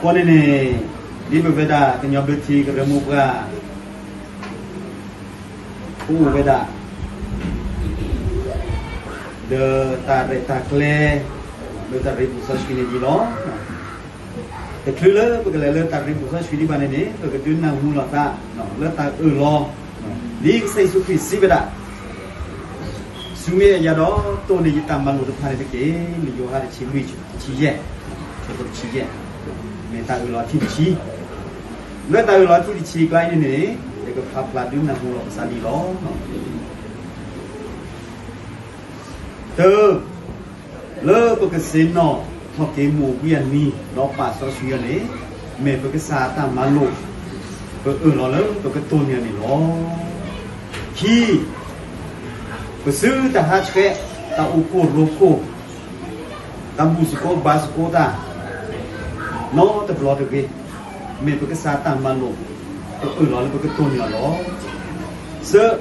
အဃိန့ၣ်န့ၣ်, ဒ်ပဝဲဒၣ်ကညီဘျၢထံကရၢမိၢ်ပှၢ် ပအိၣ်ဝဲဒၣ် ဒီးတၢ်ရဲၣ်တၢ်ကျဲၤ လၢတၢ်ရ့ပူၤစီဆှံန့ၣ်ဒ်လီၤ. တချုးလၢပကလဲၤလၢတၢ်ရ့ပူၤစီဆှံဒံးဘၣ်န့ၣ်န့ၣ် ပကဒုးနၢ်ဟူလီၤသး လၢတၢ်အၢၣ်လီၤ ဒ်ကစၢ်ယ့ၣ်ၡူးခရံာ်စံးဝဲဒၣ်, စူၢ်မ့ၢ်အယၤဒီးတိၢ်န့ၢ်ယတၢ်မၤလိာ်တဖၣ်န့ၣ်တက့ၢ်. လၢယိၤဟၣ်တဆံလွံၢ် တဆံယဲၢ်, တဆံယဲၢ်, မ့ၢ်တၢ်အၢၣ်လီၤထံၣ်တဆံ, လၢတၢ်အၢၣ်လီၤထံၣ်တဆံအကျါအံၤန့ၣ်န့ၣ် ယကဖးဖျါဒုးနၢ်ဟူလီၤပသးဒ်လီၤ. တၢ, လၢပကဆ့ၣ်နီၤထီၣ်က့ၤမုၢ်အိၣ်ဘှံးအနံၤ ဒီးပာ်စီဆှံအီၤန့ၣ် မ့ၢ်ပကစၢ်အတၢ်မၤလိာ်, ပအၢၣ်လီၤလၢပကတိၢ်န့ၢ်အီၤန့ၣ်လီၤ. ခံ, ပစုတၢ်ဟးဆှဲး တၢ်အိၣ်ဖှိၣ်ရိဖှိၣ် တၢ်ဘူၣ်သကိးဘါသကိးတၢ် နီတဘျီတဂ့ၤ, မ့ၢ်ပကစၢ်တၢ်မၤလိာ်, ပအၢၣ်လီၤလၢပကတိၢ်န့ၢ်အီၤလီၤ. သၢ,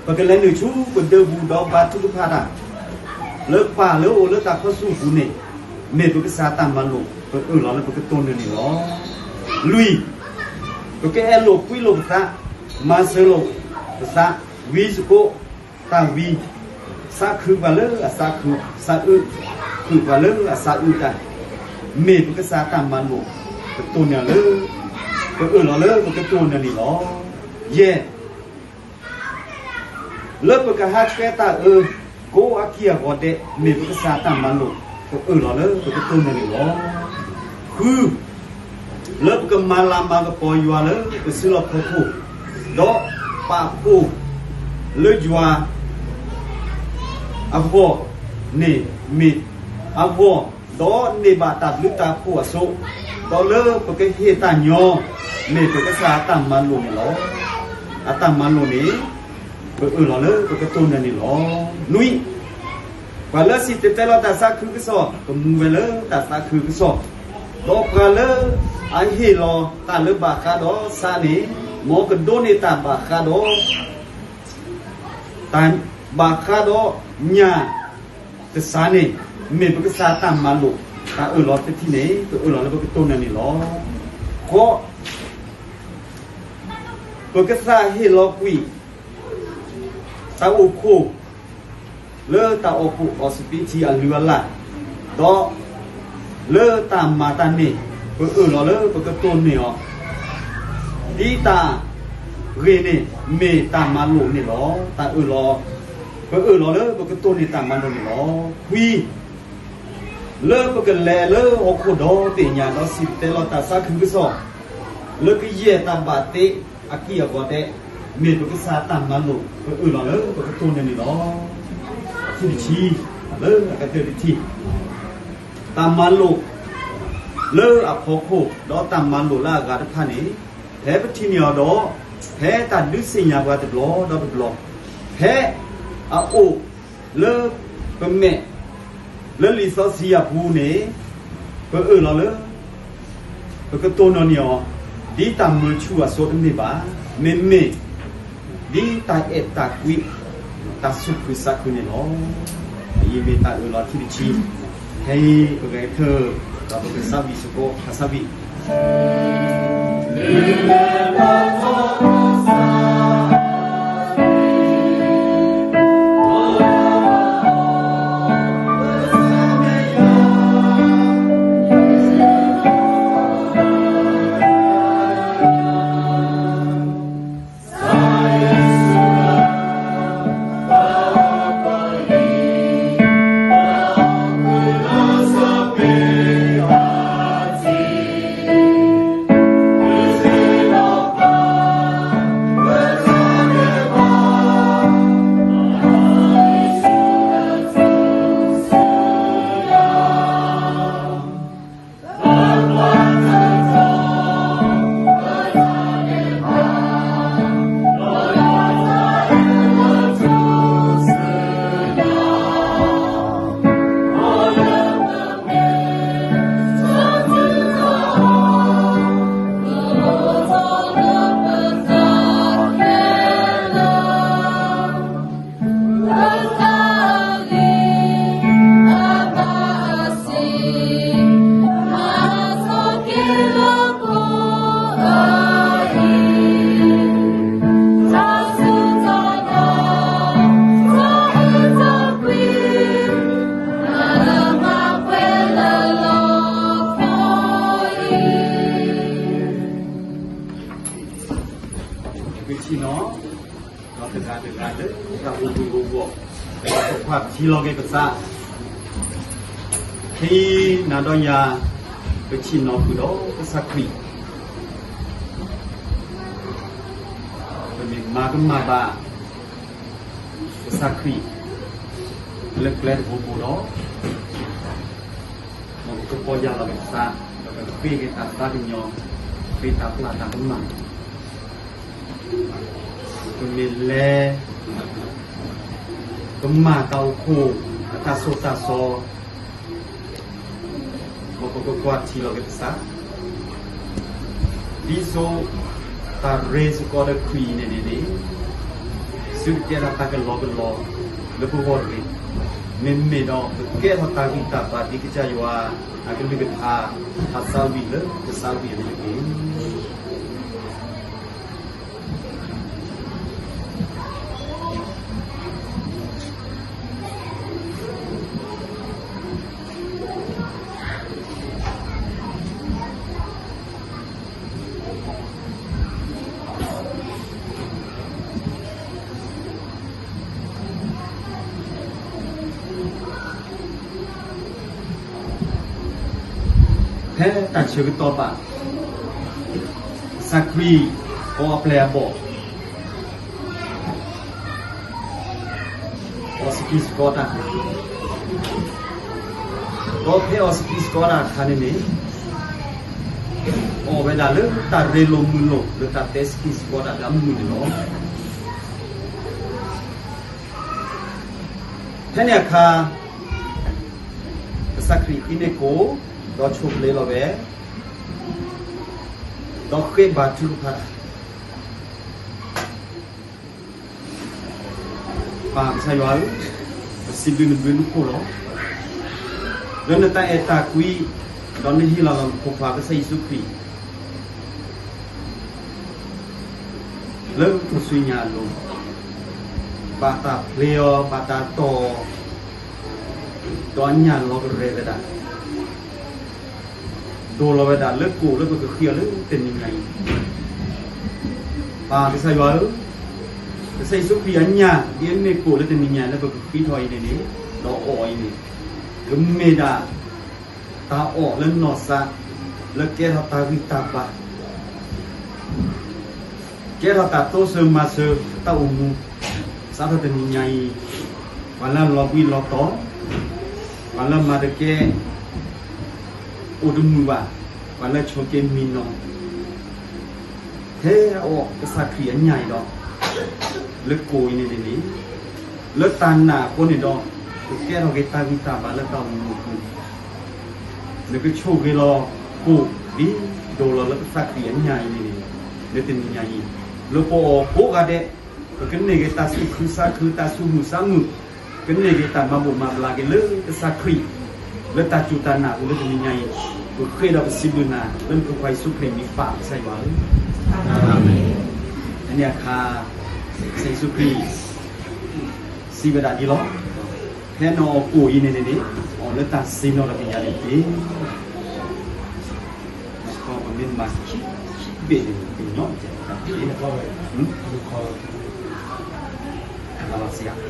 ပကလဲၤနုာ်ဆူပဒၢးပူၤဒီးဘါထုကဖၣ်တၢ် လၢပၢ်လၢအအိၣ်လၢတၢ်ခီဆူၣ်အပူၤန့ၣ်, မ့ၢ်ပကစၢ်တၢ်မၤလိာ်, ပအၢၣ်လီၤလၢပကတိၢ်န့ၢ်န့ၣ်လီၤ. လွံၢ်, ပကအဲၣ်လိာ်ကွံလိာ်ပသး, မၤစၢၤလိာ်ပသး, ဝံသကိးတၢ်ဝံ, သးခုပှၤလၢအသးခု, သးအုး, ဃုာ်ပှၤလၢအသးအုးတၢ်, မ့ၢ်ပကစၢ်တၢ်မၤလိာ်, ပတိၢ်န့ၢ်လၢ, ပအၢၣ်လီၤလၢပကတိၢ်န့ၢ်န့ၣ်လီၤ. ယဲၢ်, လၢပကဟးဆှဲးတၢ်အၢကိးအက့ၢ်အဂီၤဒဲး မ့ၢ်ပကစၢ်တၢ်မၤလိာ်, ပအၢၣ်လီၤလၢပကတိၢ်န့ၢ်န့ၣ်လီၤ. ဃု, လၢပကမၤလၤမၤကပီၤယွၤလၢပစုလီၢ်ခီၣ်ခိၣ်, ဒီးပာ်ဖှိၣ်လၢယွၤအဂီၢ်န့ၣ်မ့ၢ်အဂီၢ်, ဒီးန့ၢ်ဘၣ်တၢ်ဘျုးတၢ်ဖှိၣ်အစိ, ဒီးလၢပကဟ့ၣ်တၢ်ညီ, မ့ၢ်ပကစၢ်အတၢ်မၤလိာ်န့ၣ်လီၤ. အတၢ်မၤလိာ်န့ၣ်, ပအၢၣ်လီၤလၢပကတိၢ်န့ၢ်န့ၣ်လီၤ. နွံ, ပှၤလၢစံၣ်တဲၤတဲလီၤတၢ်သးခုကစီၣ်, ကမူဝဲလၢတၢ်သးခုကစီၣ်, ဒီးပှၤလၢအဟ့ၣ်လီၤတၢ်လၢဘၣ်ဃးဒီးသးန့ၣ်, မ်ကဒိးန့ၢ်တၢ်ဘၣ်ဃးဒီး တၢ်ဘၣ်ဃးဒီးညၣ်တစးန့ၣ်, မ့ၢ်ပကစၢ်တၢ်မၤလိာ်, တၢ်အၢၣ်လီၤတထံၣ်န့ၣ် ပအၢၣ်လီၤလၢပကတိၢ်န့ၢ်န့ၣ်လီၤ. ဃိး, ပကစၢ်ဟ့ၣ်လီၤကွံာ် တၢ်အိၣ်ဖှိၣ် လၢတၢ်အီၣ်ဖှိၣ်အီစပံးထံအလုၢ်အလၢ်, ဒီးလၢတၢ်မၤတၢ်န့ၣ်, ပအၢၣ်လီၤလၢပကတိၢ်န့ၢ်အီၤ, ဒ်တၢ်ဂ့ၢ်န့ၣ် မ့ၢ်တၢ်မၤလိာ်န့ၣ်လီၤ. တၢ်အၢၣ်လီၤ, ပအၢၣ်လီၤလၢပကတိၢ်န့ၢ်တၢ်မၤလိာ်န့ၣ်လီၤ. ခွံ, လၢပကလဲၤလၢဟီၣ်ခိၣ်ဒီဘ့ၣ်ညါဒီးစံၣ်တဲၤတဲလီၤတၢ်သးခုကစီၣ်, လၢကယဲၢ်တၢ်ဘၣ်တ့အက့ၢ်အဂီၤဒဲး, မ့ၢ်ပကစၢ်တၢ်မၤလိာ်, ပအၢၣ်လီၤလၢပကတိၢ်န့ၢ်န့ၣ်လီၤ. ခံထံၣ်, လၢအကတၢၢ်တထံၣ်, တၢ်မၤလိာ်လၢအဖီခိၣ် ဒီးတၢ်မၤလိာ်လၢအဂၤတဖၣ်န့ၣ်, ဖဲပထံၣ်န့ၢ်အီၤဒီး, ဖဲတၢ်ဒုးသ့ၣ်ညါပှၤတဘျီဒီးတဘျီ, ဖဲအအိၣ်လၢပမဲာ် လၢလံာ်စီဆှံအပူၤန့ၣ်, ပအၢၣ်လီၤလၢ ပကတိၢ်နီၣ်န့ၢ်အီၤ, ဒ်တၢ်မၢဆူၣ်အစိတမ့ၢ်ဘၣ်, မ့မ့ၢ်ဒ်တၢ်အဲၣ်တၢ်ကွံ, တၢ်သူၣ်ခုသးခုန့ၣ်လီၤ. အံၤမ့ၢ်တၢ်အၢၣ်လီၤထံၣ်တဆံ, ဖဲအံၤပကဂဲၤဆၢထၢၣ်, ဒီးပကစးဝံၣ်သကိး, ပစးဝံၣ် ဒီးတဂၤတဂၤလၢတၢ်အိၣ်ဘှံးအိၣ်ဘှီၣ်, ပကွၢ်ထံလီၤက့ၤပသး, ခဲအံၤနၤဒီးယၤ ပဆ့ၣ်နီၤဃုာ်ဒီးကစၢ်ခရံာ်, ပမ့ၢ်မၤကမၣ်ဘၣ် ကစၢ်ခရံာ် လၢကျဲတဘိဘိဒီး မ်ပကပီၢ်ယၢ်လီၤက့ၤပသး, ဒီးပဃ့က့ၤတၢ်သးကညီၤ, ဃ့တၢ်ပျၢ်တၢ်ကမၣ်, ပမ့ၢ်လဲၤ ကမၣ်တၢ်အိၣ်ဖှိၣ်အတၢ်ဆိၣ်တၢ်ဆီ, မ်ပကကွၢ်ထံလီၤက့ၤပသး, ဒ်သိးတၢ်ရ့စ့ၢ်ကီးဒီးခရံာ်အံၤန့ၣ်န့ၣ်, စူၢ်ကတဲာ်တၢ်ကလီကလီလၢပဂီၢ်တဂ့ၤ, မ့မ့ၢ်ဒီးပကဲထီၣ်တၢ်ဂံၢ်တၢ်ဘါဒ်ကစၢ်ယွၤအကလုၢ်ကထါ, တၢ်သးဝံၣ်လၢကစၢ်ဝံၣ်အန့ၣ်တက့ၢ်. ဖဲတၢ်ဆၢကတီၢ်ဘၣ် ကစၢ်ခရံာ်ကိးအပျဲၢ်အဘီၣ်, အီၣ်စကံစကီတၢ်, ဒီးဖဲအီၣ်စကံစကီတၢ်အခါန့ၣ်န့ၣ်, အီၣ်ဝဲဒၣ်လၢတၢ်ရ့လိာ်မုာ်လိာ် လၢတၢ်တဲစကံစကီတၢ်လၢအမုာ်န့ၣ်လီၤ. ဖဲန့ၣ်အခါ ကစၢ်ခရံာ်ဟံးန့ၢ်ကိၣ်, ဒီးဆိၣ်ပျဲလီၤဝဲ, ဒီးဃ့ဘါထုကဖၣ်တၢ်, ပၢ်ကစၢ်ယွၤဧၢ, ပစံးဘျုးနဘျုးနဖှိၣ်လီၤ, လၢနတၢ်အဲၣ်တၢ်ကွံ, ဒီးနဟ့ၣ်လီၤလီၤနဖိခွါကစၢ်ယ့ၣ်ၡူးခရံာ် လၢထူၣ်စုညါအလိၤ, ဘၣ်တၢ်ဖျ့အီၤ, ဘၣ်တၢ်တီၢ်အီၤ, ဒီးအညၣ်လီၤကရဲဝဲဒၣ်, ဒိၣ်လီၤဝဲဒၣ်လၢကိၣ်လၢပကဃံအီၤလၢတနံၤညါအံၤ, ပၢ်ကစၢ်ယွၤဧၢ, ကစၢ်ယ့ၣ်ၡူးခရံာ်အညၣ် ဒ်အမ့ၢ်ကိၣ်လၢတနံၤညါလၢပကဃံထီၣ်အံၤန့ၣ်န့ၣ်, ဒီးအီၣ်အံၤန့ၣ်, ကမ့ၢ်ဒၣ် တၢ်အီၣ်လၢနီၢ်သး, လၢကဲထီၣ်တၢ်ဂံၢ်တၢ်ဘါ, ကဲထီၣ်တၢ်တိစၢၤမၤစၢၤတၢ်အိၣ်မူ, စးထီၣ်တနံၤညါအံၤ, ပှၤလၢအလီၤဘှံးလီၤတီၤ, ပှၤလၢမၤတကဲ အိၣ်တမုာ်ဘၣ်, ပှၤလၢဆိးက့မံနီၤ, ဖဲအအီၣ်ကစၢ်ခရံာ်အညၣ်အံၤဒီး, လၢကိၣ်အံၤန့ၣ်န့ၣ်, လၢတၢ်နာ်အဃိန့ၣ်ဒီး, ကကဲထီၣ်က့ၤတၢ်ဂံၢ်တၢ်ဘါလၢတၢ်အိၣ်မူအပူၤ, နကဆိၣ်ဂ့ၤလီၤကိၣ် ဒ်ဒိၣ်လီၤလၢကစၢ်ခရံာ်အညၣ်အံၤန့ၣ်န့ၣ်, လၢတနံၤညါအံၤ, လၢပအီၣ်ကိးဂၤဒဲး, ပကန့ၢ်က့ၤတၢ်သူၣ်ခုသးခု တၢ်သူၣ်မုာ်သးမုာ်, ကန့ၢ်က့ၤတၢ်မၤဘူၣ်မၤဘျါက့ၤလၢကစၢ်ခရံာ်, လၢတၢ်စူၢ်တၢ်နာ်အပူၤလၢတနံၤညါအံၤ, ပဃ့ဒီးပစံးဘျုးနၤ လၢနဖိခွါယ့ၣ်ၡူးခရံာ်အမံၤ ပၢ်ကစၢ်ယွၤဧၢ, အၤမ့ၣ်. ဖဲန့ၣ်အခါ, ကစၢ်ယ့ၣ်ၡူးခရံာ် စံးဝဲဒၣ်ဒ်လီၤ, ဖဲနအီၣ်ကိၣ်အံၤန့ၣ်န့ၣ်, အီၣ်လၢတၢ်စံၣ်ညီၣ်လီၤက့ၤယၤန့ၣ်တက့ၢ်. ပမ့ၢ်မၤခံဘ့ၣ်န့ၣ် ကညီတက့ၢ်, လၢလီၤစံးဧါ.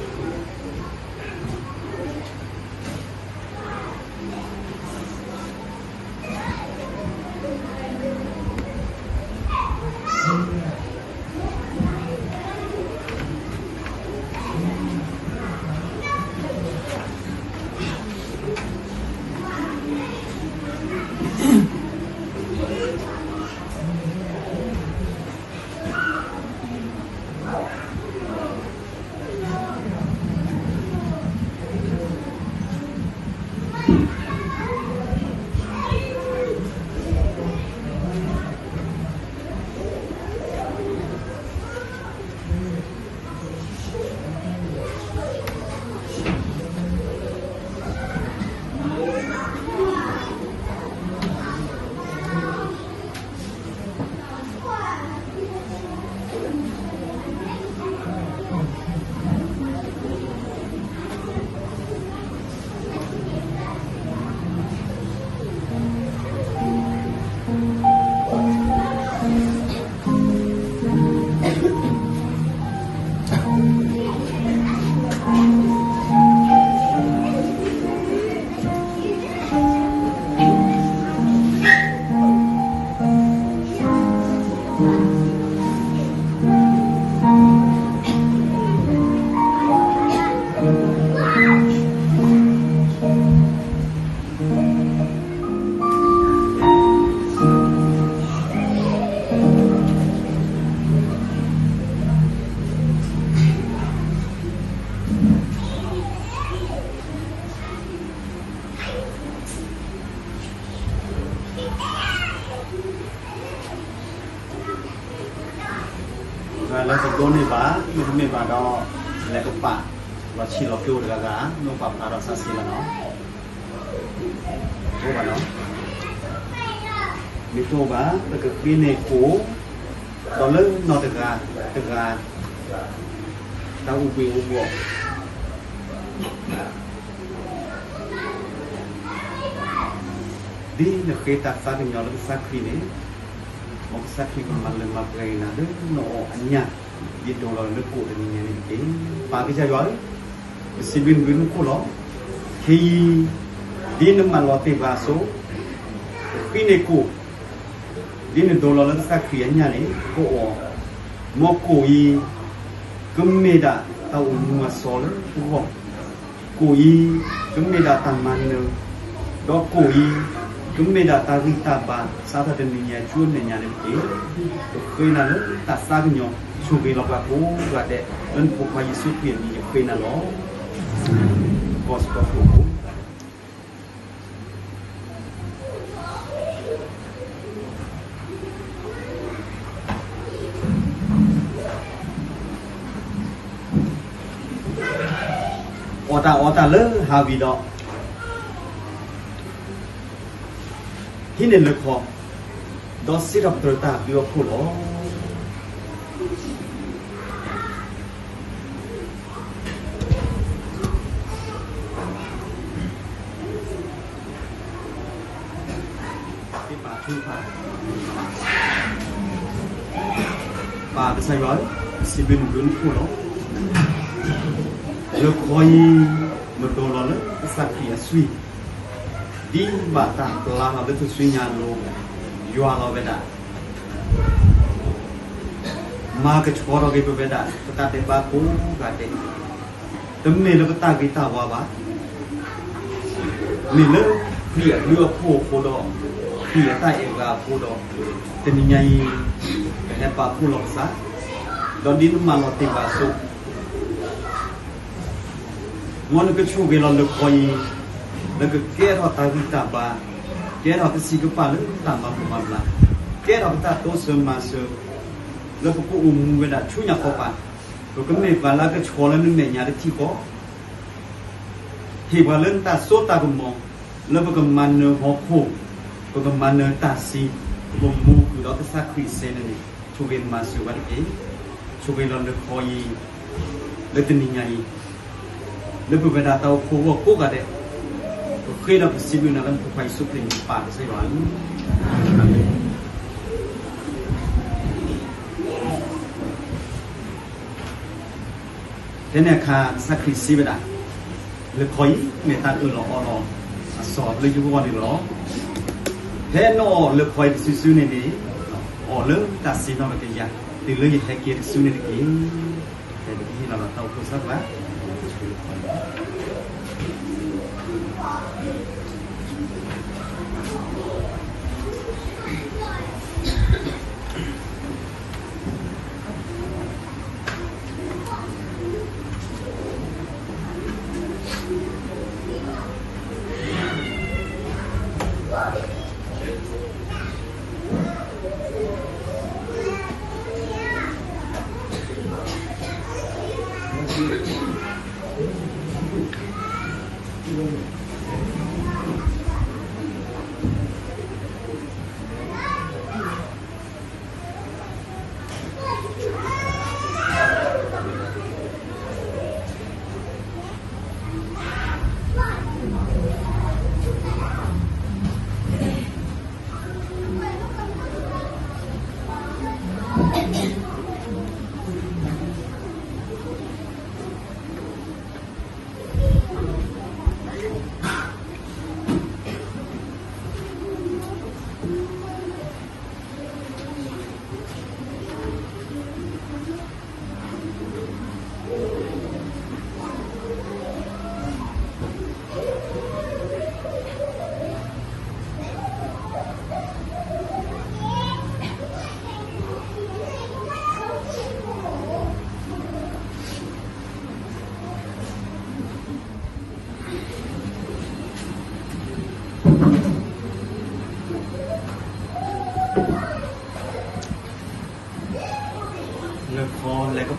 လၢပဒိးန့ၢ်ဘၣ် မ့တမ့ၢ်ဘၣ်ဒီး လဲၤကပာ် လီၤဆံးလီၤကျိတဂၤဂၤ မ့ၢ်ပာ်ဖျါဒီးစးစ့လီၤနီၤ. တအိၣ်ဘၣ်နီၤ, မ့ၢ်တအိၣ်ဘၣ် ပကဃ့န့ၢ်ကိၣ် ဒီးလၢနီၢ်တဂၤတဂၤ တၢ်အိၣ်ဘှံးအိၣ်ဘှီၣ် ဒ်နဃ့တၢ်သးကညီၤလၢကစၢ်ခရံာ်န့ၣ်, မ်ကစၢ်ခရံာ်ကမၤလၢမၤပှဲၤက့ၤနၤလၢနအီၣ်အညၣ် ဒ်ဒိးလီၤလၢကိၣ်တနံၤညါန့ၣ်တက့ၢ်. ပၢ်ကစၢ်ယွၤဧၢ, ပစံးဘျုးနဘျုးနဖှိၣ်လီၤ. ခဲအံၤ ဒ်နမၤလီၤတ့ၢ်ပှၤအသိး, ပဃ့န့ၢ်ကိၣ် ဒ်နဒိးလီၤလၢကစၢ်ခရံာ်အညၣ်န့ၣ် ပအီၣ်, မ်ကိၣ်အံၤ ကမ့ၢ်ဒၣ်တၢ်အိၣ်မူအစီလၢပဂီၢ်, ကိၣ်အံၤ ကမ့ၢ်ဒၣ်တၢ်မၤနၢၤ, ဒီးကိၣ်အံၤ ကမ့ၢ်ဒၣ်တၢ်ဂံၢ်တၢ်ဘါ စးထီၣ်တနံၤညါဆူအမဲာ်ညါန့ၣ်တက့ၢ်. ပဃ့နၤလၢတၢ်သးကညီၤ ဆိၣ်ဂ့ၤလီၤပှၤကိးဂၤဒဲး လၢနဖိခွါယ့ၣ်ၡူးခရံာ်အမံၤ ယဃ့နၤလီၤ. ကီၢ်စကီးဖိ အီၣ်တၢ်အီတၢ်လၢဟါဝံၤဒီး ဟံးန့ၢ်လၢခီ, ဒီးစံးထီၣ်ပတြၢၤတၢ်အဘျုးအဖှိၣ်လီၤ. ပၢ်ကစၢ်ယွၤဧၢ, စံးဘျုးနဘျုးနဖှိၣ်လီၤ. လၢခီအံၤ မဒိးလီၤလၢကစၢ်ခရံာ်အသွံၣ်, ဒ်ဘၣ်တၢ်ပျၢ်လီၤလၢထူၣ်စုညါအလိၤ, ယွၤလီၤဝဲဒၣ် မၤကဆှီထီၣ်က့ၤပဝဲဒၣ် ပတၢ်ဒဲးဘးကိးဂၤဒဲး, တမ့ၢ်လၢပတၢ်ဂ့ၤတၢ်ဝါဘၣ်, မ့ၢ်လၢခရံာ်အဘျုးအဖှိၣ်အဃိဒီး ခရံာ်အတၢ်အဲၣ်ပှၤအဃိဒီး တနံၤညါအံၤ ပဟဲပာ်ဖှိၣ်လီၤပသး, ဒီးဒ်နမၤလီၤတ့ၢ်ပှၤအသိး မ်နကဆိၣ်ဂ့ၤလီၤလၢခီအံၤ လၢကကဲထီၣ်တၢ်ဂံၢ်တၢ်ဘါ, ကဲထီၣ်ကစံးကပာ်လၢတၢ်မၤမူးမၤဘျါ, ကဲထီၣ်ပတၢ်တိစၢၤမၤစၢၤ လၢပကအိၣ်မူဝဲဒၣ်ဆူညါဃီပၤ, ပကမ့ၢ်ပှၤလၢအကဆှီလၢနမဲာ်ညါတထံၣ်ဃီ, ဟ့ၣ်ပှၤလၢနတၢ်စိတၢ်ကမီၤ, လၢပကမၤနၢၤဟီၣ်ခိၣ်, ပကမၤနၢၤတၢ်စံး, ပကမူကွံာ်ဒီးကစၢ်ခရံာ်စဲန့ၣ်န့ၣ်, ဆိၣ်ဂ့ၤမၤစၢၤဝဲတက့ၢ်. ဆိၣ်ဂ့ၤလီၤလၢခီအံၤ လၢတနံၤညါအံၤ လၢပဝဲဒၣ်တၢ်အိၣ်ဖှိၣ်အဂီၢ်ကိးဂၤဒဲး, ပဃ့ဒီးပစံးဘျုးနၤလၢနဖိခွါယ့ၣ်ၡူးခရံာ်အမံၤ ပၢ်ကစၢ်ယွၤဧၢ. ဖဲန့ၣ်အခါ ကစၢ်ခရံာ်စံးဝဲဒၣ်, လၢခီအံၤ မ့ၢ်တၢ်အၢၣ်လီၤအီလီၤအစီၤလၢယဂီၢ်န့ၣ်လီၤ. ဖဲနအီၣ်လၢခီအံၤတစုစုန့ၣ်န့ၣ်, အီၣ်လၢတၢ်စံးနီၣ်ကယၤ တုၤလၢယဟဲက့ၤတစုန့ၣ်တက့ၢ်. ဖဲပကဟ့ၣ်လီၤလီၤတၢ်အိၣ်ဖှိၣ်စၢ်ပှၤ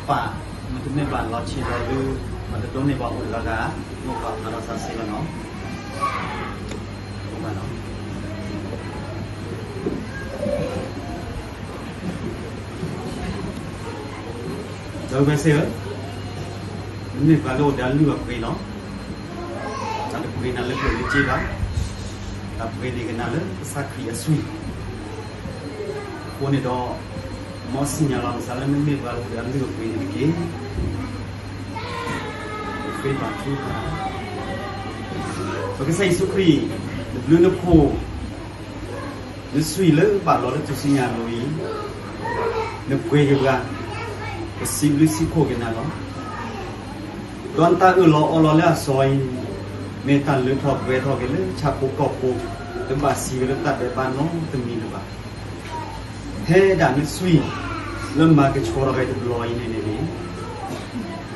ပၢ်, မ့တမ့ၢ်ဘၣ်လီၤဆံးလီၤလၢ ပှၤတဒိးန့ၢ်ဘၣ်အိၣ်တဂၤဂၤ, မ့ၢ်ပှၤဖးဒီးသးစ့လီၤနီၤ. ဒီပုၢ်ဝဲၢ်သ့ၣ်ဧၢ, နမ့ၢ်ပှၤလၢအိၣ်ဒီးအလုၢ်အပှ့ၤလီၤ. တၢ်တပှ့ၤနၤလၢကျိၣ်လၢစ့ဘၣ်, တၢ်ပှ့ၤန့ၢ်က့ၤနၤလၢကစၢ်ခရံာ်အသွံၣ်. အဃိန့ၣ်ဒီး မ်စံၣ်ညီၣ်လီၤကစၢ်လၢနမ့ၢ်ပှၤလၢအိၣ်ဒီးအလုၢ်အပှ့ၤန့ၣ်တက့ၢ်. ပဃ့ဘါထုကဖၣ်, ပကစၢ်ယ့ၣ်ၡူးခရံာ်, နဘျုးနဖှိၣ် နသွံၣ်လၢဘၣ်လီၤလၢထူၣ်စုညါအလိၤအံၤ, နပှ့ၤက့ၤပှၤ, ပစံးဘျုးစံးဖှိၣ်က့ၤနၤလီၤ. ဒီးနတၢ်အၢၣ်လီၤအီလီၤလၢအစီၤအံၤ, မ့ၢ်တၢ်လၢထီၣ်ပှဲၤထီၣ်က့ၤလၢဆၣ်ဖိကီၢ်ဖိ, တဘၣ်စံးက့ၤလၢတၢ်ဒဲးဘးနီတမံၤလၢၤဘၣ်. ဖဲဒၣ်နသွံၣ် လၢမၤကဆှီထီၣ်က့ၤတဘျီအံၤန့ၣ်န့ၣ်န့ၣ်,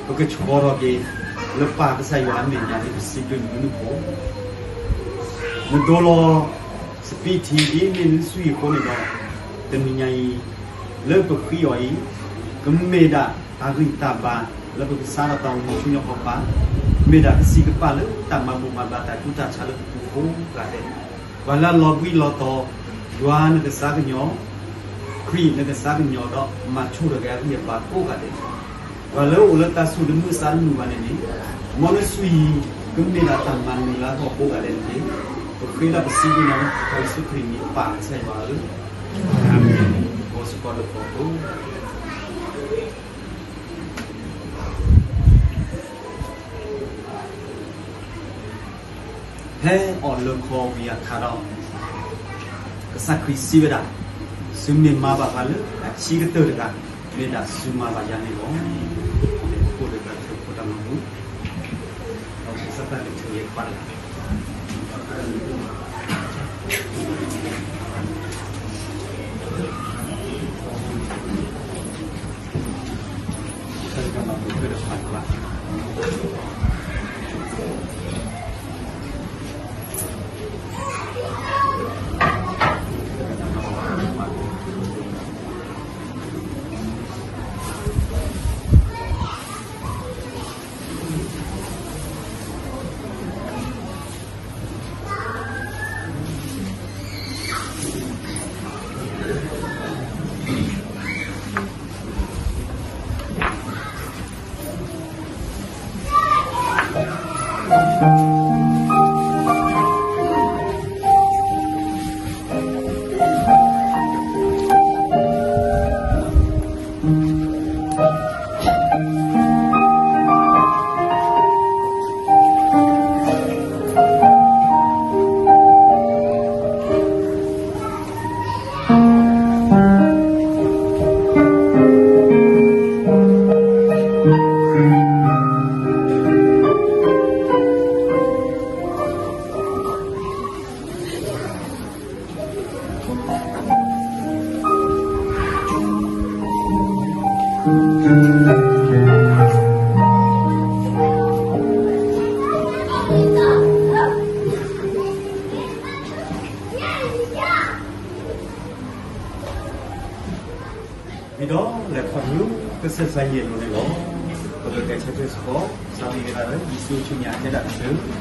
ပကဆှီထီၣ်က့ၤ လၢပၢ်ကစၢ်ယွၤအမဲာ်ညါန့ၣ် ပစံးဘျုးနဘျုးနဖှိၣ်. နဒိလီၤ စပံးထံ ဒ်မ့ၢ်နသွံၣ်အဃိန့ၣ်ဒီး, တနံၤညါအံၤ လၢပဃ့အီၤအံၤ, ကမ့ၢ်ဒၣ်တၢ်ဂံၢ်တၢ်ဘါ လၢပကစးထီၣ်တၢ်အိၣ်မူဆူညါဃီပၤ, မ့ၢ်ဒၣ်ကစံးကပာ်လၢတၢ်မၤဘူၣ်မၤဘါတၢ်ကူတၢ်ဆးလၢပပူၤကိးဂၤဒဲး, ပှၤလၢအလီၤဘှံးလီၤတီၤ ယွၤနကစၢ်ကညီ, ခရံာ်နကစၢ်ကညီဒီးမၤဆိၣ်ထီၣ်က့ၤအဂံၢ်အဘါကိးဂၤဒဲး, ပှၤလၢအအိၣ်လၢတၢ်ဆိၣ်တမုာ်သးတမုာ်ဘၣ်န့ၣ်န့ၣ်, မ်နသွံၣ်အံၤ ကမ့ၢ်ဒၣ်တၢ်မၤနၢၤလၢအဂီၢ်ကိးဂၤဒဲးတက့ၢ်. ပဃ့ဒီးပစံးဘျုးနၤလၢ ကစၢ်ယ့ၣ်ၡူးခရံာ်မံၤအပၢ်ကစၢ်ယွၤဧၢ, အၤမ့ၣ်. မ်စ့ၢ်ကီးဒိၣ်ကီးဖိ ဖဲအီၣ်လၢခီဝံၤအခါဒီး, ကစၢ်ခရံာ်စံးဝဲဒၣ်, သုမ့ၢ်မၤဘၣ်ပှၤလၢအဆံးကတၢၢ်တဂၤ, မ့ၢ်ဒၣ်သုမၤဘၣ်ယၤန့ၣ်လီၤ. အိၣ်ဒီးတၢ်ထုးဖှိၣ်တၢ်မၤဘူၣ်, ဒီးကစၢ်တၢ်ကထုးယဲၢ်ခွါတဂၤ မ့ၢ်ဒီးလဲၤခီၣ်ထူ ကစၢ်ယွၤအလိၤန့ၣ်လီၤ. ပကကဲဆၢထၢၣ်စ့ၢ်ကီး စးထီၣ်က့ၤတၢ်လၢ ယ့ၣ်ၡူးဆူညါထဲဒၣ်တဖျၢၣ်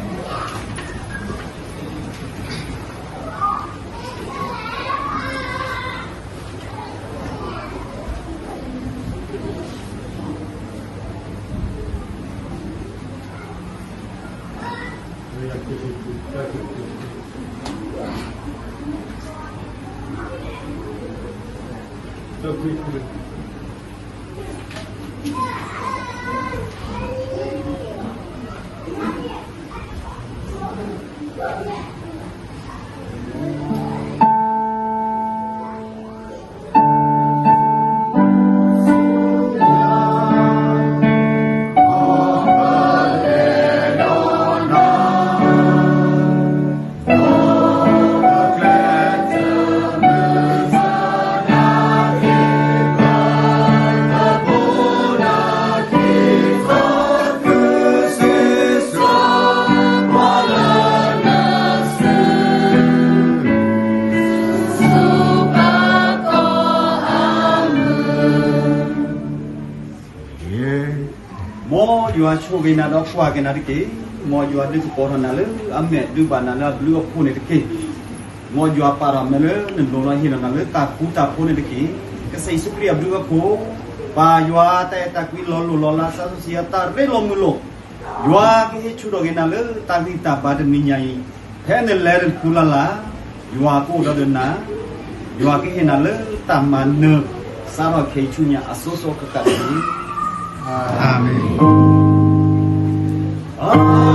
မ်ယွၤဆိၣ်ဂ့ၤနၤဒီးကွၢ်က့ၤနၤတက့ၢ်. မ်ယွၤဒုးကပီၤထီၣ်နၤလၢအမဲာ် ဒုးဘၣ်နၤလၢအဘျုးအဖှိၣ်န့ၣ်တက့ၢ်. မ်ယွၤပာ်ထီၣ်နၤလၢနလိၤလီၤဟ့ၣ်လီၤနၤလၢတၢ်ဃူတၢ်ဖိးန့ၣ်တက့ၢ်. ကစၢ်ယ့ၣ်ၡူးခရံာ်အဘျုးအဖှိၣ်, ပၢ်ယွၤတၢ်အဲၣ်တၢ်ကွံ လီၤလိၢ်လီၤလး သးစီဆှံအတၢ်ရ့လိာ်မုာ်လိာ်, ယွၤကဟ့ၣ်ဆူၣ်ထီၣ်က့ၤနၤလၢတၢ်ဂံၢ်တၢ်ဘါတနံၤညါအံၤ, ဖဲနလဲၤတခူလၢ်လၢ်, ယွၤကအိၣ်ဒီးနၤ, ယွၤကဟ့ၣ်နၤလၢတၢ်မၤနၢၤ စးထီၣ်ခဲအံၤဆူညါအစိၤစိၤအဃၣ်ဃၣ်တက့ၢ်. အၤမ့ၣ်.